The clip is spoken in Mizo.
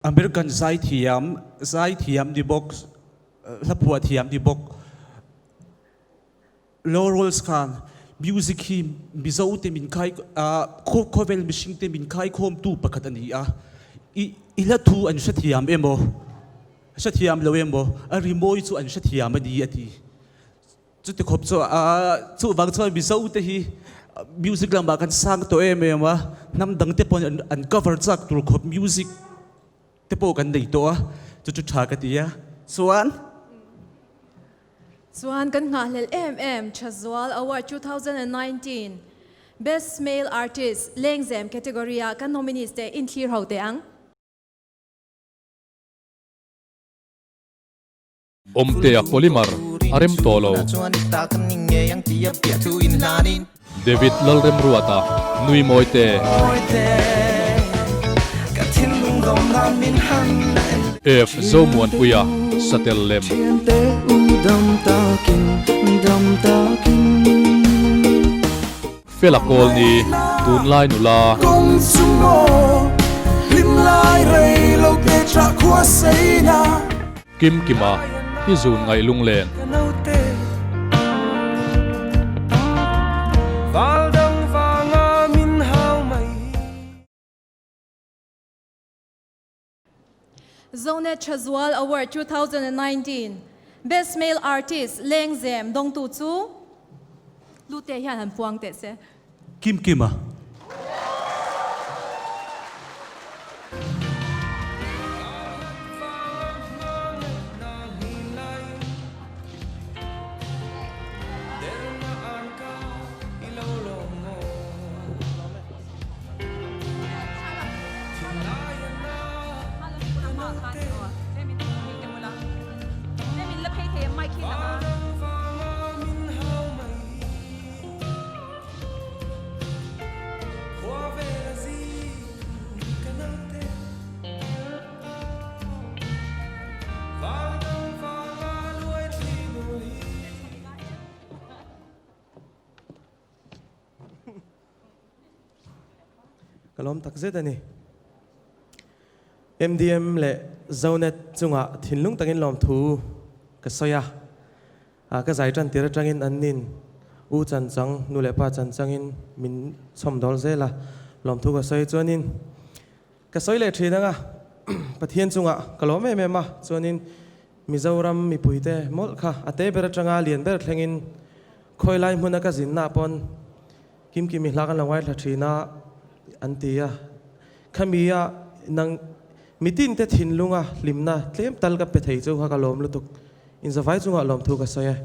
American zaithiam, zaithiam ni bawk, hlaphuah thiam ni bawk Lou Rawls khan music hi Mizo te min khai khawvel mihring te min khaikhawmtu pakhat a ni a. I i hla thu an hrethiam emaw, hrethiam lo emaw, a rimawi chu an hrethiam a ni a ti. Chuti khawp chu chuvang chuan Mizo te hi music lamah kan sang tawh em em a, hnam dang te pawhin an cover chak tur khawp music te pawh kan nei tawh a, chu chu tha ka ti a. Chuan. Chuan kan nghahhlelh em em Thazual Award 2019 Best Male Artist Lengzem category ah kan nominees te inthlir ho teh ang. Awmtea Polymer a rem tawh lo. David Lalremruata nui mawi te. F Zomuanpuia satel lem. Fela Kawlni, tunlai nula. Kim Kima, i zun ngaih lunglen. Zonet Thazual Award 2019 Best Male Artist Lengzem dawngtu chu Lute hian han puang teh se. Kim Kima. Ka lawm tak zet a ni. MDM leh Zonet chungah thinlung takin lawmthu ka sawi a. Ka zai tan tir atangin an nin u chanchang, nu leh pa chanchangin min chhawm dawl zel a, lawmthu ka sawi chuanin ka sawi leh thin anga Pathian chungah ka lawm em em a, chuanin Mizoram mipuite mawlh kha a te ber atanga lian ber thlengin khawilai hmuna ka zinna pawn Kimkimi hla kan lo ngaithla thin a an ti a, khami a nang mitin te thinlunga hlimna tlem tal ka pe thei chu kha ka lawm lutuk, inzavai chungah lawmthu ka sawi e.